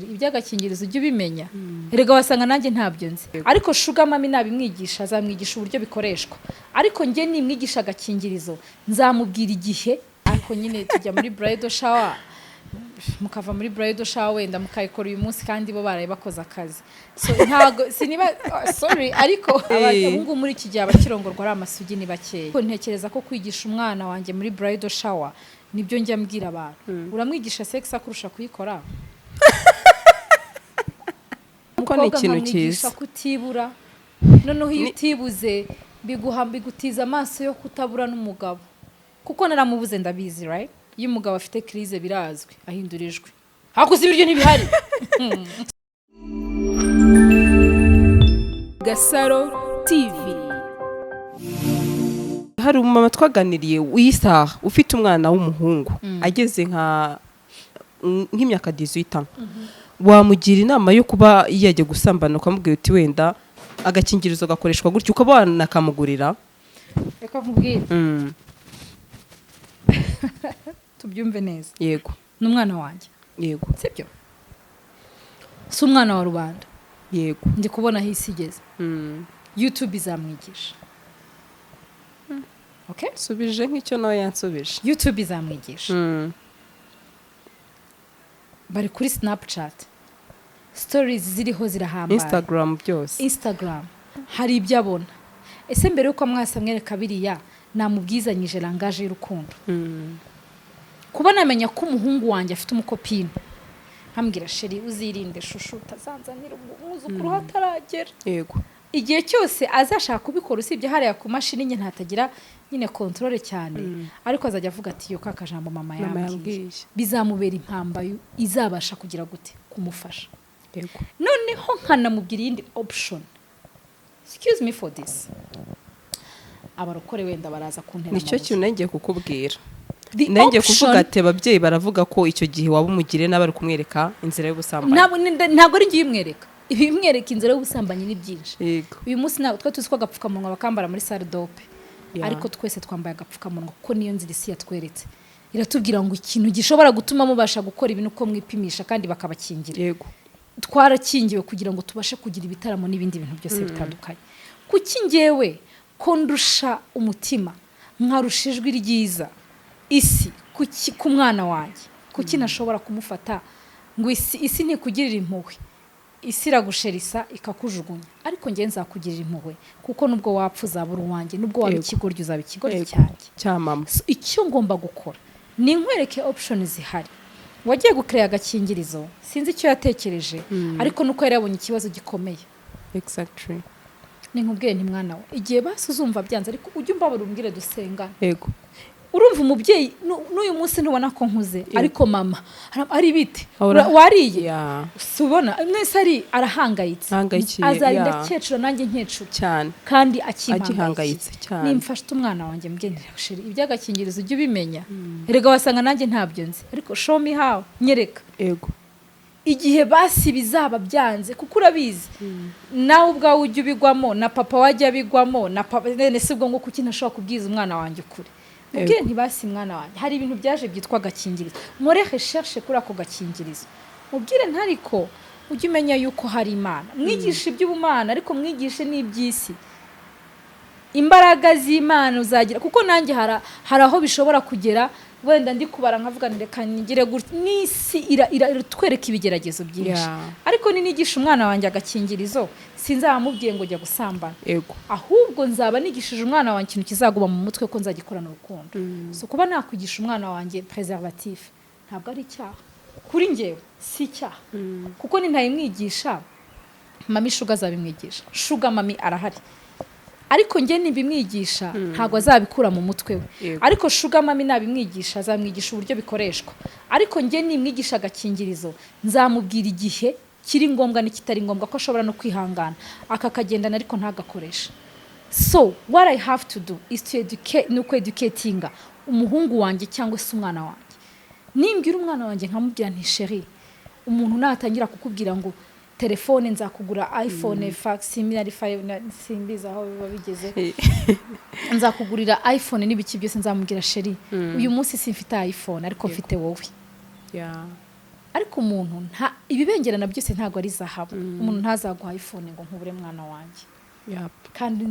Iby'agakingirizo ujye ubimenya. Erega wasanga nanjye ntabyo nzi, ariko sugar mummy nabimwigisha azamwigisha uburyo bikoreshwa. Ariko njye nimwigisha agakingirizo, nzamubwira igihe. Ariko nyine tujya muri bridal shower, mukava muri bridal shower, wenda mukayikora uyu munsi kandi bo baraye bakoze akazi. So ntago siniba, oh, sorry, ariko ubu ngubu muri iki gihe abakirongorwa ari amasugi ni bakeya. Ariko ntekereza ko kwigisha umwana wanjye muri bridal shower, nibyo njya mbwira abantu, uramwigisha sex akurusha kuyikora. Kuko ni Umukobwa ikintu nkamwigisha cyiza. kutibura. Noneho iyo utibuze, biguha, bigutiza amaso yo kutabura n'umugabo, kuko naramubuze, ndabizi, right? Iyo umugabo afite crise, birazwi, ahindura ijwi, hakuze ibiryo ntibihari. Gasaro TV. Hari umumama twaganiriye w'isaha ufite umwana w'umuhungu ageze nk'imyaka 18. Wamugira inama yo kuba yajya gusambana, ukamubwira uti wenda agakingirizo gakoreshwa gutyo, ukaba wanakamugurira? Reka nkubwire, tubyumve neza. Yego. Ni umwana wanjye. Yego. Sibyo? Si umwana wa rubanda. Yego. Ndi kubona aho isi igeze. YouTube izamwigisha, okay? Nsubije nk'icyo nawe yansubije. YouTube izamwigisha. Bari kuri Snapchat, stories ziriho zirahambaye. Instagram, byose. Instagram hari ibyo abona. Ese mbere y'uko mwese amwereka biriya, namubwizanyije langage y'urukundo? Kuba namenya ko umuhungu wanjye afite umucopine, nkambwira: "Chéri, uzirinde chouchou, utazanzanira umwuzukuru hataragera." Igihe cyose azashaka kubikora, usibye hariya ku mashini nyine ntatagira nyine contrôle cyane, ariko azajya avuga ati: "Yo, ka kajambo mama mama yambwiye." Yambwiye. Bizamubera impamba izabasha kugira gute? Kumufasha. Noneho nkanamubwira iyindi option. Excuse me for this, abarokore wenda baraza kuntera Nicyo amabuye. kintu ngiye kukubwira. The Nanjye option- kuvuga ati ababyeyi baravuga ko icyo gihe waba umugire nabi, ari kumwereka inzira y'ubusambanyi. Ntabwo ari njye uyimwereka. Ibimwereka inzira y'ubusambanyi ni byinshi. Uyu munsi ntabwo twe tuzi ko agapfukamunwa bakambara muri salle d'op, ariko twese twambaye agapfukamunwa kuko niyo nzira isi yatweretse. Iratubwira ngo ikintu gishobora gutuma mubasha gukora ibintu uko mwipimisha kandi bakabakingira. Twarakingiwe kugira ngo tubashe kugira ibitaramo n'ibindi bintu byose bitandukanye. Kuki ngewe ko ndusha umutima, nkarusha ijwi ryiza isi, kuki ku mwana wanjye, kuki ntashobora kumufata ngo isi ntikugirire impuhwe? Isi iragusherisa ikakujugunya, ariko ngewe nzakugirira impuhwe, kuko nubwo wapfa uzaba uri uwanjye, nubwo waba ikigoryi uzaba ikigoryi cyanjye. Cya mama. So, icyo ngomba gukora ni nkwereke option zihari. Wagiye gukereya agakingirizo, sinzi icyo yatekereje, ariko nuko yari yabonye ikibazo gikomeye. Ni nkubwiye nti: "Mwana we, igihe basi uzumva byanze, ariko ujye umbabara umbwire dusengane." Urumva umubyeyi n'uyu munsi ntubona ko nkuze, ariko mama ari bite? Wariye? Si ubona mwese ari arahangayitse? Ahangayikiye, Azarinda akecura, nanjye nkecura cyane. kandi akimpangayikiye. Agihangayitse cyane. Nimfashe umwana wanjye mbwira: "Chéri, iby'agakingirizo ujye ubimenya. Erega wasanga nanjye ntabyo nzi, ariko show me how, nyereka." Igihe basi bizaba byanze, kuko urabizi nawe ubwawe ujya ubigwamo, na papa wajya abigwamo, na papa none si ubwo ngo kuki ntashobora kubwiza umwana wanjye ukuri? Ubwire ntibasi: "Mwana wanjye, hari ibintu byaje byitwa agakingirizo, nkore recherche kuri ako gakingirizo." Mubwire ntariko ujye umenya yuko hari Imana. Mwigishe iby'ubumana, ariko mwigishe n'iby'isi, imbaraga z'Imana uzagira, kuko nanjye hari aho bishobora kugera, wenda ndi kubara nkavuga nti reka nigire gutya. N'isi iratwereka ibigeragezo byinshi. Ariko ninigisha umwana wanjye agakingirizo, sinzaba mubwiye ngo jya gusambana. Ahubwo nzaba nigishije umwana wanjye ikintu kizaguma mu mutwe, ko nzagikorana urukundo. So kuba nakwigisha umwana wanjye préservatif ntabwo ari icyaha kuri njyewe, si icyaha, kuko nintayimwigisha, mummy sugar azabimwigisha. Sugar mummy arahari, ariko njye nibimwigisha ntabwo azabikura mu mutwe we. Ariko sugar mummy nabimwigisha, azamwigisha uburyo bikoreshwa. Ariko njye nimwigisha agakingirizo, nzamubwira igihe kiri ngombwa n'ikitari ngombwa, ko ashobora no kwihangana akakagendana ariko ntagakoreshe. So what I have to do is to educate, ni ukweducatinga umuhungu wanjye cyangwa se umwana wanjye. Nimbwira umwana wanjye, nkamubwira nti: "Chéri, umuntu natangira kukubwira ngo telefone nzakugura iPhone facsimile 5, simbizi aho biba bigeze, nzakugurira iPhone n'ibiki byose," nzamubwira: "Chéri, uyu munsi simfite iPhone, ariko mfite wowe." Ariko umuntu nta ibibengerana byose ntabwo ari zahabu. Umuntu ntazaguha iPhone ngo nkubure mwana wanjye. Kandi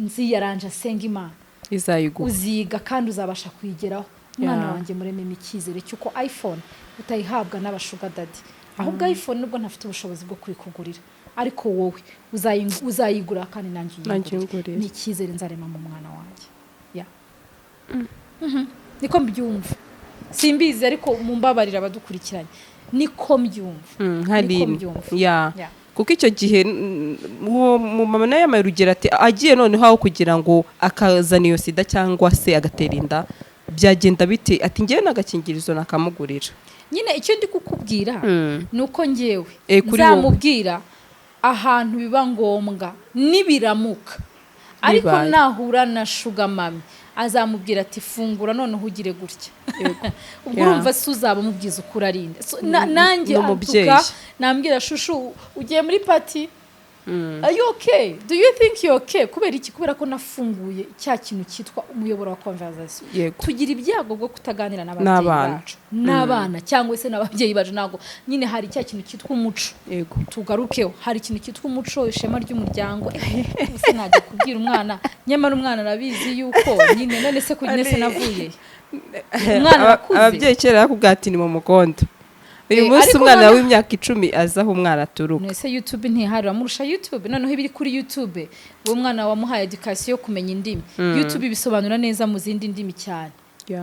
nziyaranje asenga Imana Izayiguha. Uziga kandi uzabasha kuyigeraho, umwana wanjye. Murememo icyizere cy'uko iPhone utayihabwa n'aba sugar daddy, ahubwo iPhone, nubwo ntafite ubushobozi bwo kuyikugurira, ariko wowe uzayigura kandi nanjye Nanjye uyigurire. uyingurire. Ni icyizere nzarema mu mwana wanjye. Yeah. Niko mbyumva, simbizi, ariko mumbabarira abadukurikiranye, niko mbyumva. Hari Niko mbyumva. Ya, kuko icyo gihe uwo mumama nawe yamaye urugero ati agiye noneho aho kugira ngo akazana iyo sida cyangwa se agatera inda, byagenda bite? Ati ngewe n'agakingirizo nakamugurira. Nyine icyo ndi kukubwira ni uko ngewe Kuri wowe. nzamubwira ahantu biba ngombwa nibiramuka, ariko Bibaye. nahura na sugar mummy azamubwira ati: "Fungura noneho ugire gutya." Ubwo urumva si uzaba umubwiza ukuri arinda. So, nanjye N'umubyeyi. antuka nambwira: "Chouchou, ugiye muri party, are you okay? Do you think you're okay?" Kubera iki? Kubera ko nafunguye cya kintu cyitwa umuyoboro wa conversation. Tugira ibyago bwo kutaganira n'ababyeyi N'abana. bacu, n'abana cyangwa se n'ababyeyi bacu. Ntabwo nyine hari cya kintu cyitwa umuco. Tugarukeho, hari ikintu cyitwa umuco, ishema ry'umuryango. Ese najya kubwira umwana, nyamara umwana arabizi yuko nyine, none se ku nese navuye umwana arakuze. Ababyeyi kera bakubwira ati ni mu mukondo. Uyu munsi Ariko umwana w'imyaka 10 azi aho umwana aturuka. None se YouTube ntihari? Wamurusha YouTube? Noneho ibiri kuri YouTube, uwo mwana wamuhaye education yo kumenya indimi, YouTube ibisobanura neza mu zindi ndimi cyane.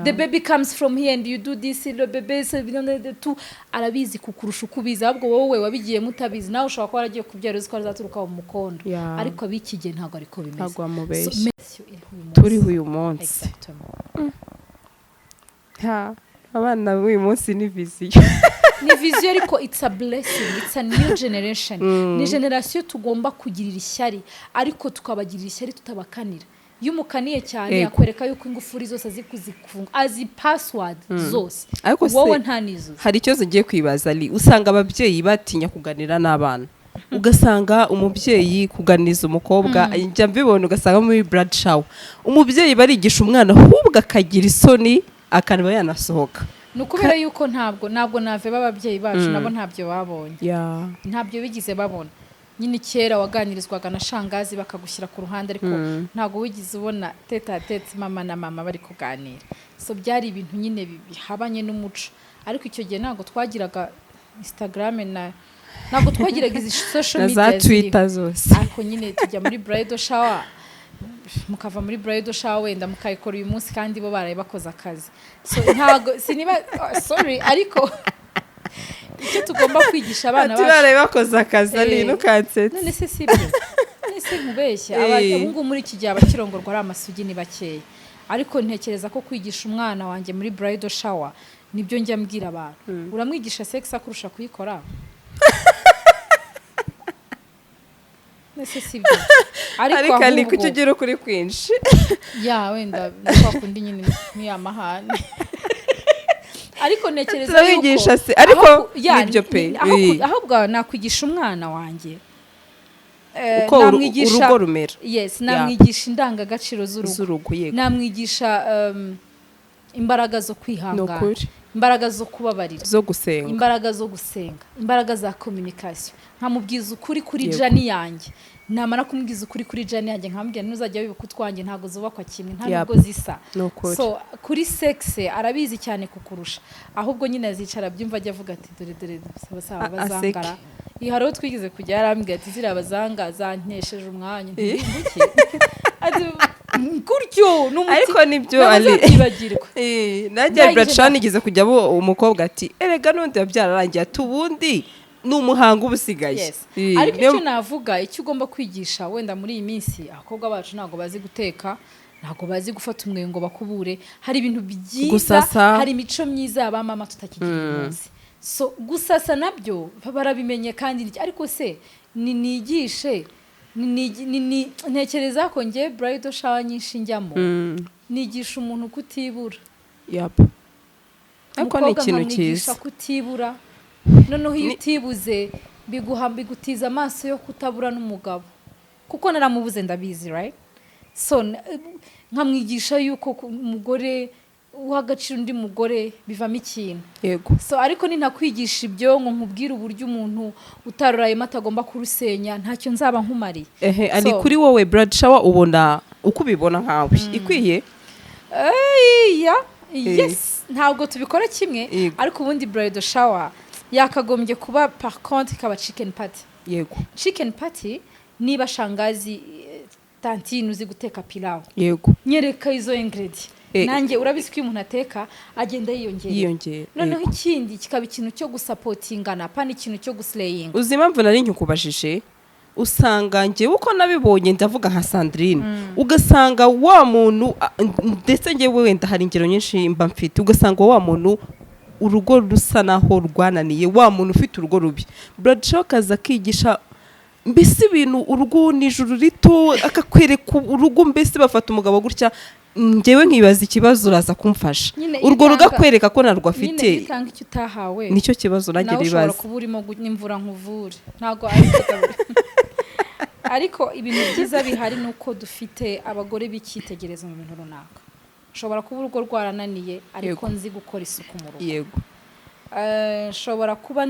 The baby comes from here and you do this, le bébé c'est tout. Arabizi kukurusha uko ubizi. Ahubwo wowe wabigiyemo utabizi, nawe ushobora kuba waragiye kubyara uzi ko azaturuka mu mukondo. Ariko ab'iki gihe ntabwo ariko bimeze. Ntabwo wamubeshya. So, mission iriho uyu munsi. Turiho uyu munsi. Exactement. Ha, abana b'uyu munsi ni vision. Ni vision, ariko it's a blessing, it's a new generation. Ni generation tugomba kugirira ishyari, ariko tukabagirira ishyari tutabakanira. Iyo umukaniye cyane, akwereka yuko ingufuri zose azi kuzifunga, azi password zose. Ariko se- Wowe nta nizo uzi. Hari ikibazo ngiye kwibaza. Ari usanga ababyeyi batinya kuganira n'abana, ugasanga umubyeyi kuganiriza umukobwa, njya mbibona, ugasanga muri bridal shower umubyeyi barigisha umwana, ahubwo akagira isoni akaba yanasohoka. Ni ukubera yuko ntabwo nave b'ababyeyi bacu nabo ntabyo babonye, ntabyo bigize babona. Nyine kera waganirizwaga na shangazi bakagushyira ku ruhande, ariko ntabwo wigeze ubona tête à tête mama na mama bari kuganira. So byari ibintu nyine bihabanye n'umuco. Ariko icyo gihe ntabwo twagiraga Instagram na ntabwo twagiraga izi social Na media za ziriho. Twitter zose. Ariko nyine tujya muri bridal shower, mukava muri bridal shower wenda mukayikora uyu munsi kandi bo baraye bakoze akazi. So ntabwo siniba, oh, sorry, ariko icyo tugomba kwigisha abana Ati bacu baraye bakoze akazi ari ntukansetse. None se si byo? None se nkubeshye? Ubu ngubu muri iki gihe abakirongorwa ari amasugi ni bakeya. Ariko ntekereza ko kwigisha umwana wanjye muri bridal shower, nibyo njya mbwira abantu: uramwigisha sex akurusha kuyikora? None se si byo? Ariko ari Ahubwo kuki ugira ukuri kwinshi? Ya, wenda ni kwa kundi nyine ntiyamahane, ariko ntekereza Turabigisha yuko se, ariko ya, nibyo pe. Ahubwo nakwigisha umwana wanjye Uko urugo rumera. Yes, namwigisha indangagaciro z'urugo. Z'urugo, yego. Namwigisha imbaraga zo Ni kwihangana, ukuri. imbaraga zo kubabarira, Zo gusenga. imbaraga zo gusenga, imbaraga za communication. Nkamubwiza ukuri kuri journey yanjye. Namara kumubwiza ukuri kuri journey yanjye, nkamubwira: "Ntuzajya wibuka utwanjye, ntabwo zubakwa kimwe, nta nubwo zisa." Ni ukuri. So kuri sex arabizi cyane kukurusha. Ahubwo nyine azicara abyumva, ajya avuga ati: "Dore, dore saba bazangara." Aseke. Iyi hari uwo twigeze kujya, yarambwira ati: "Ziriya bazanga zantesheje umwanya." Ntibibuke ati gutyo ni umuti. Ariko nibyo Ntabwo ari nzabyibagirwa. Nanjye Ndangije Brachan nigeze kujya abo umukobwa ati: "Erega n'undi biba byararangiye," ati: "Ubundi ni umuhango uba usigaye." Yes. Ariko icyo navuga, icyo ugomba kwigisha wenda muri iyi minsi, abakobwa bacu ntabwo bazi guteka, ntabwo bazi gufata umweyo ngo bakubure. Hari ibintu byiza, Gusasa. hari imico myiza ya ba mama tutakigira uyu munsi. So gusasa nabyo barabimenye kandi ariko se ni nigishe ntekereza ko ngiye bridal shower nyinshi njyamo, nigisha umuntu kutibura. Yap. Ariko ni Umukobwa ikintu nkamwigisha cyiza. kutibura. Noneho iyo utibuze, biguha, bigutiza amaso yo kutabura n'umugabo, kuko naramubuze ndabizi, right? So nkamwigisha yuko umugore Uha agaciro undi mugore, bivamo ikintu. So ariko nintakwigisha ibyo, ngo nkubwire uburyo umuntu utarurayemo atagomba kurusenya, ntacyo nzaba nkumariye. Ehe, ari So- kuri wowe, bridal shower ubona uko ubibona nkawe ikwiye? Yeah. Yes, ntabwo tubikora kimwe. Ariko ubundi bridal shower yakagombye kuba, par contre, ikaba chicken party. Chicken party, niba shangazi, tantine uzi guteka pilawu, nyereka izo ingredient. Nanjye urabizi ko iyo umuntu ateka agenda yiyongera. Yiyongera. Noneho ikindi kikaba ikintu cyo gusupportingana, pana ikintu cyo guslayinga. Uzi impamvu nari nkikubajije? Usanga njyewe uko nabibonye, ndavuga nka Sandrine, ugasanga wa muntu ndetse njyewe wenda hari ingero nyinshi mba mfite, ugasanga wa muntu urugo rusa naho rwananiye, wa muntu ufite urugo rubi, bridal shower akaza akigisha mbese ibintu, urugo ni ijuru rito, akakwereka urugo, mbese bafata umugabo gutya. Njyewe nkibaza ikibazo, uraza kumfasha. Nyine iyo Urwo rugo akwereka ko narwo nyine afite. Iyo utanga icyo utahawe, Nicyo kibazo nanjye nawe ushobora nibaza. kuba urimo n'imvura nkuvure, ntabwo ari kugaburira. Ariko ibintu byiza bihari ni uko dufite abagore b'icyitegererezo mu bintu runaka. Ushobora kuba urugo rwarananiye, ariko nzi gukora isuku mu rugo. Nshobora kuba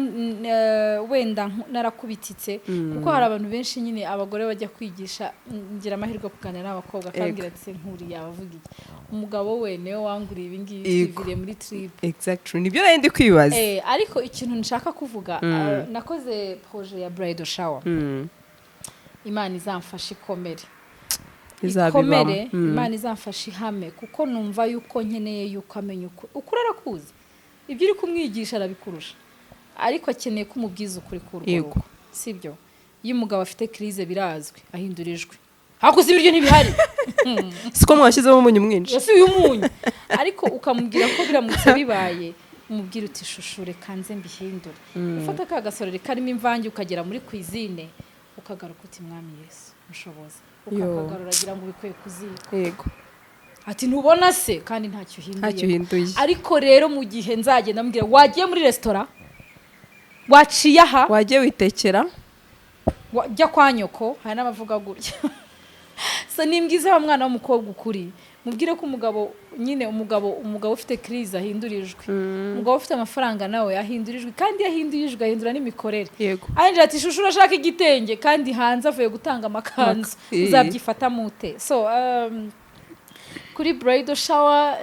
wenda narakubititse, kuko hari abantu benshi nyine abagore bajya kwigisha. Ngira amahirwe yo kuganira n'abakobwa, akambwira ati: "Nkuriye abavuga iki, umugabo we niwe wanguriye ibi ngibi, twiviriye muri trip." Exactly, nibyo nari ndi kwibaza. Ariko ikintu nshaka kuvuga, nakoze projet ya bridal shower. Imana izamfasha ikomere. Izabibamo. Ikomere. Imana izamfasha ihame, kuko numva yuko nkeneye yuko amenya ukuri. Ukuri arakuzi, ibyo uri kumwigisha arabikurusha, ariko akeneye ko umubwiza ukuri k'urwo rugo, sibyo? Iyo umugabo afite crise, birazwi, ahindura ijwi: "Hakuze ibiryo ntibihari." Siko mwashyizemo umunyu mwinshi. Ese uyu munyu? Ariko ukamubwira ko biramutse bibaye, umubwira uti: "Chouchou, reka nze mbihindure." Ufata ka gasorori karimo imvange, ukagera muri cuisine, ukagaruka uti: "Mwami Yesu mushoboza." Ukakagarura, agira ngo ubikuye ku ziko. Ati: "Ntubona se?" Kandi ntacyo uhinduye. Ntacyo uhinduye. Ariko rero mu gihe nzagenda mbwira: "Wagiye muri resitora, waciye aha." Wagiye witekera. Jya kwa nyoko. Hari n'abavuga gutya. So ni bwiza wa mwana w'umukobwa ukuri, mubwire ko umugabo nyine, umugabo ufite crise ahindura ijwi, umugabo ufite amafaranga nawe ahindura ijwi, kandi iyo ahinduye ijwi ahindura n'imikorere. Ahinjira ati: "Chouchou, urashaka igitenge?" Kandi hanze avuye gutanga amakanzu. Uzabyifata mute? So kuri bridal shower,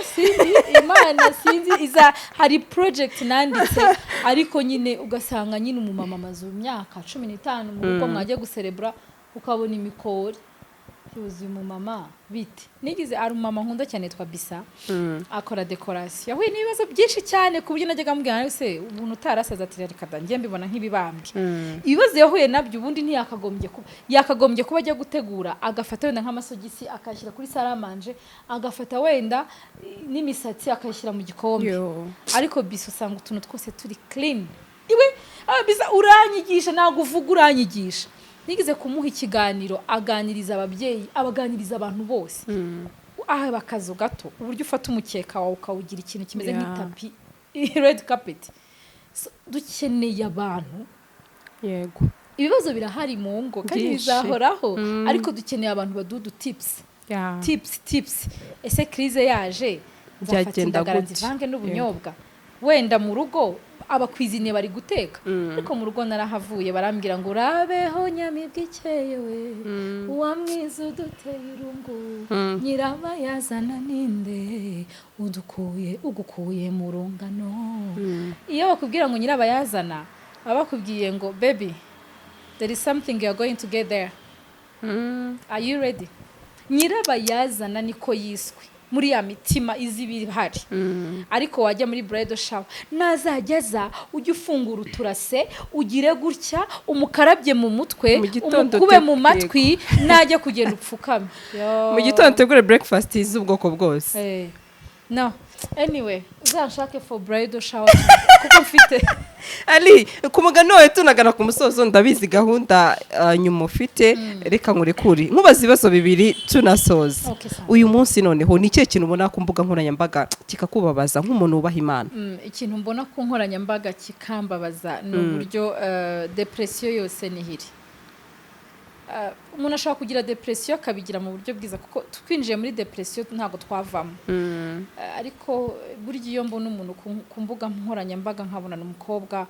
sinzi, Imana sinzi iza. Hari project nanditse, ariko nyine ugasanga nyine umumama amaze imyaka 15 mu rugo, mwajya guserebura ukabona imikori yuzuye. Umumama bite? Nigize, ari umumama nkunda cyane yitwa Bisa, akora décoration. Yahuye n'ibibazo byinshi cyane, ku buryo najyaga amubwira nawe se umuntu utarasaza, ati: "Reka da, njye mbibona nk'ibibambwe." Ibibazo yahuye nabyo, ubundi ntiyakagombye kuba, yakagombye kuba ajya gutegura agafata wenda nk'amasogisi akayashyira kuri salle à manger, agafata wenda n'imisatsi akayishyira mu gikombe. Yo. Ariko Bisa usanga utuntu twose turi clean iwe. Ah, Bisa uranyigisha, ntabwo uvuga, uranyigisha. Nigeze kumuha ikiganiro aganiriza ababyeyi, abaganiriza abantu bose, aha akazu gato, uburyo ufata umukeka wawe ukawugira ikintu kimeze nk'itapi, red carpet. So, dukeneye abantu. Ibibazo birahari mu ngo kandi Byinshi. bizahoraho, ariko dukeneye abantu baduha udu tips, tips, tips. Ese crise yaje, nzafata Byagenda indagara gute? nzivange n'ubunyobwa? Wenda mu rugo abacuisinier bari guteka, ariko mu rugo narahavuye, barambwira ngo: "Urabeho nyamibwa ikeye we, uwamwiza uduteye irungu, nyirabayazana ninde udukuye, ugukuye mu rungano." Iyo bakubwira ngo nyirabayazana, baba bakubwiye ngo: "Baby, there is something you are going to get there. Are you ready?" Nyirabayazana niko yiswe muri ya mitima izi ibihari. Ariko wajya muri bridal shower, nazajya aza, ujye ufungura uturase, ugire gutya, umukarabye mu mutwe, Mu gitondo umukube mu matwi, najya kugenda upfukame. Mu gitondo tegure breakfast z'ubwoko bwose. No, anyway, uzanshake for bridal shower kuko mfite Ali, ku mugani wawe, tunagana ku musozo, ndabizi gahunda nyuma ufite, reka nkurekure nkubaza ibibazo bibiri tunasoza. Okay, sawa. Uyu munsi noneho ni ikihe kintu ubona ku mbuga nkoranyambaga kikakubabaza nk'umuntu wubaha Imana? Ikintu mbona ku nkoranyambaga kikambabaza ni uburyo depression yose nihiri. Umuntu ashobora kugira depression akabigira mu buryo bwiza, kuko twinjiye muri depression ntabwo twavamo. Ariko burya iyo mbona umuntu ku mbuga nkoranyambaga, nkabona ni umukobwa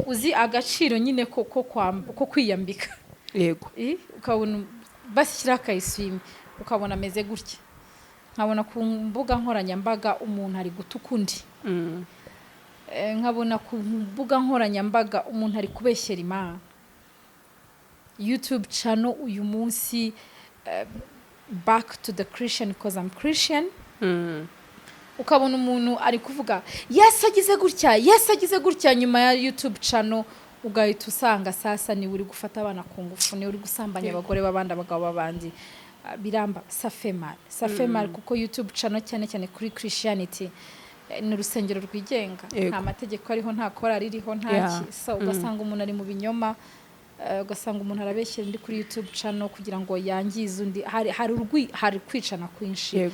uzi agaciro nyine ko kwiyambika, ukabona bashyiraho akayiswime, ukabona ameze gutya, nkabona ku mbuga nkoranyambaga umuntu ari gutuka undi, nkabona ku mbuga nkoranyambaga umuntu ari kubeshyera Imana, YouTube channel uyu munsi, back to the Christian, because I'm Christian, ukabona umuntu ari kuvuga Yesu agize gutya, Yesu agize gutya, nyuma ya YouTube channel ugahita usanga sasa niwe uri gufata abana ku ngufu, niwe uri gusambanya abagore b'abandi, abagabo b'abandi. Ah, biramba, ça fait mal, ça fait mal, kuko YouTube channel, cyane cyane kuri Christianity, ni urusengero rwigenga. Nta mategeko ariho, nta korari iriho, nta ki. So ugasanga umuntu ari mu binyoma, ugasanga umuntu arabeshyera undi kuri YouTube channel kugira ngo yangize undi. Hari kwicana kwinshi.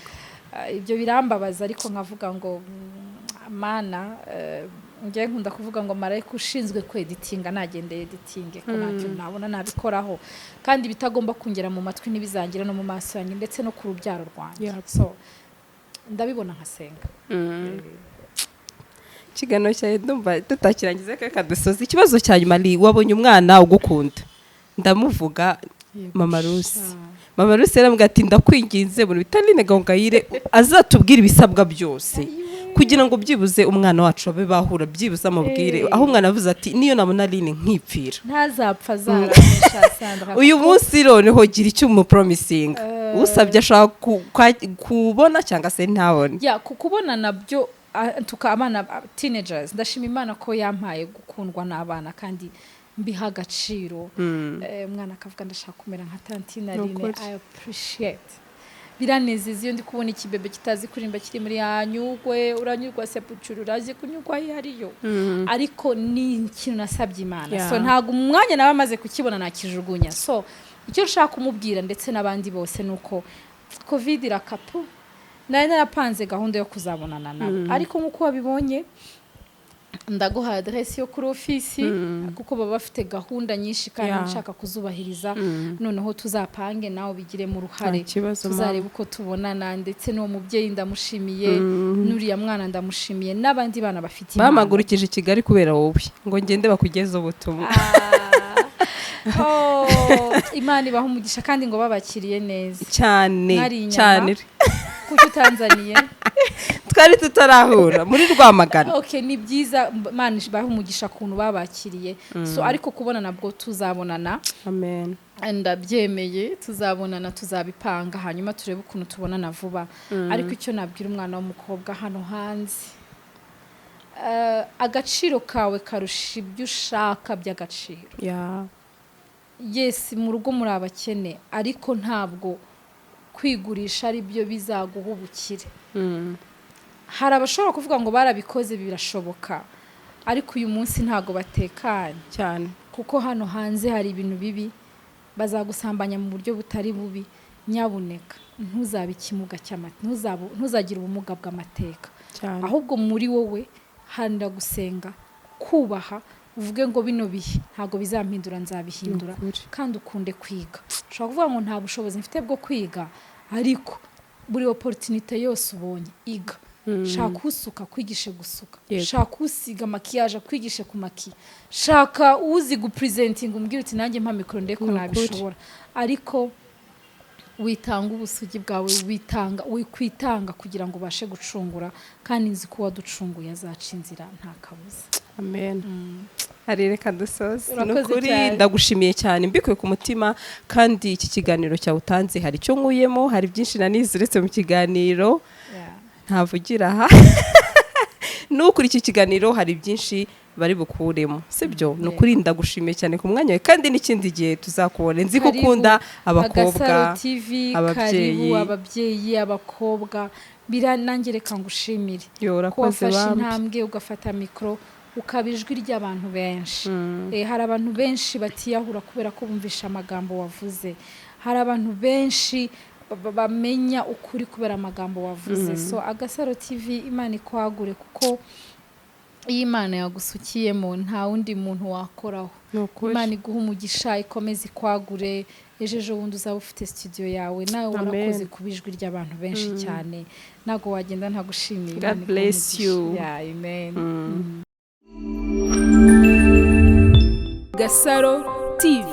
Ibyo birambabaza, ariko nkavuga ngo Mana, njye nkunda kuvuga ngo marayika ushinzwe kweditinga nagende editinge, ko ntacyo nabona nabikoraho, kandi bitagomba kungera mu matwi, ntibizangera no mu maso yanjye, ndetse no ku rubyaro rwanjye. So ndabibona nkasenga. Ikiganiro cyawe ndumva tutakirangiza, reka dusoze. Ikibazo cya nyuma ni: wabonye umwana ugukunda, ndamuvuga Mama Rusi. Mama Rusi yarambwira ati: "Ndakwinginze, buri bita Aline Gahongayire azatubwire ibisabwa byose kugira ngo byibuze umwana wacu babe bahura, byibuze amubwire." Aho umwana avuze ati: "Niyo nabona Aline nkipfira." Ntazapfa azaramisha Sandra. Uyu munsi noneho gira icyo umupromisinga. Usabye ashobora kubona cyangwa se ntabone. Ya, kubona nabyo, tuka abana, teenagers, ndashima Imana ko yampaye gukundwa n'abana kandi mbiha agaciro. Umwana akavuga: "Ndashaka kumera nka tantine Aline." Ukuri. I appreciate, biranezeza iyo ndi kubona ikibebe kitazi kuririmba kiri muri yanyugwe, uranyurwa sepucuru, urazi kunyugwa iyo ariyo, ariko ni ikintu nasabye Imana. So ntabwo umwanya nawe amaze kukibona nakijugunya. So icyo nshaka kumubwira ndetse n'abandi bose ni uko COVID irakapu, nari narapanze gahunda yo kuzabonana nabo, ariko nk'uko wabibonye ndaguha aderesi yo kuri ofisi, kuko baba bafite gahunda nyinshi kandi nshaka kuzubahiriza. Noneho tuzapange nawe ubigiremo uruhare. Nta kibazo, tuzarebe uko tubonana. Ndetse n'uwo mubyeyi ndamushimiye, n'uriya mwana ndamushimiye, n'abandi bana bafite impano. Bampagurukije i Kigali kubera wowe ngo ngende bakugeze ubutumwa. Ah. Oh, Imana ibaha umugisha, kandi ngo babakiriye neza. Cyane. Mwariye inyama? Cyane. Kuki utanzaniye? Twari tutarahura muri Rwamagana. Okay, ni byiza, Imana ibahe umugisha ukuntu babakiriye. So ariko kubona nabwo tuzabonana. Amen. Ndabyemeye, tuzabonana, tuzabipanga, hanyuma turebe ukuntu tubonana vuba. Ariko icyo nabwira umwana w'umukobwa hano hanze, agaciro kawe karusha ibyo ushaka by'agaciro. Yes, mu rugo muri abakene, ariko ntabwo kwigurisha ari byo bizaguha ubukire. Hari abashobora kuvuga ngo barabikoze birashoboka, ariko uyu munsi ntabwo batekanye, kuko hano hanze hari ibintu bibi, bazagusambanya mu buryo butari bubi. Nyabuneka ntuzabe ikimuga cy'amata, ntuzagire ubumuga bw'amateka. Ahubwo muri wowe haranira gusenga, kubaha, uvuge ngo bino bihe ntabwo bizampindura, nzabihindura. Ni ukuri. Kandi ukunde kwiga. Ushobora kuvuga ngo nta bushobozi mfite bwo kwiga, ariko buri opportunité yose ubonye iga. Shaka usuka kwigishe gusuka, shaka usiga maquillage akwigishe kumakiya, shaka uzi gupresentinga umbwire uti: "Nanjye mpa mikoro ndeko Ni ukuri. nabishobora." Ariko witanga ubusugi bwawe, witanga, wikwitanga kugira ngo ubashe gucungura, kandi nzi ko uwaducunguye azaca inzira nta kabuza. Amen. Hari, reka dusoze. Ni Urakoze ukuri cyane. ndagushimiye cyane mbikuye ku mutima, kandi iki kiganiro cyawe utanze hari icyo nkuyemo, hari byinshi nanize uretse mu kiganiro ntavugira aha. N'ukuri iki kiganiro hari byinshi bari bukuremo, sibyo? Ni ukuri ndagushimiye cyane ku mwanya wawe, kandi n'ikindi gihe tuzakubona. Nzi ko Karibu. ukunda abakobwa, Agasaro TV, ababyeyi. Karibu ababyeyi, abakobwa. Bira nanjye reka ngushimire Yo, ko urakoze wafashe bambi. intambwe ugafata mikoro, ukaba ijwi ry'abantu benshi. Hari abantu benshi batiyahura kubera ko bumvisha amagambo wavuze. Hari abantu benshi bamenya ukuri kubera amagambo wavuze. So Agasaro TV, Imana ikwagure, kuko Iyo Imana yagusukiyemo, nta wundi muntu wakoraho. Ni ukuri. Imana iguha umugisha, ikomeze ikwagure. Ejo ejo bundi uzaba ufite studio yawe nawe. Amen. Warakoze kuba ijwi ry'abantu benshi cyane. Ntabwo wagenda ntagushimiye. God Imana iguhe bless umugisha. you. Yeah, amen. Gasaro TV.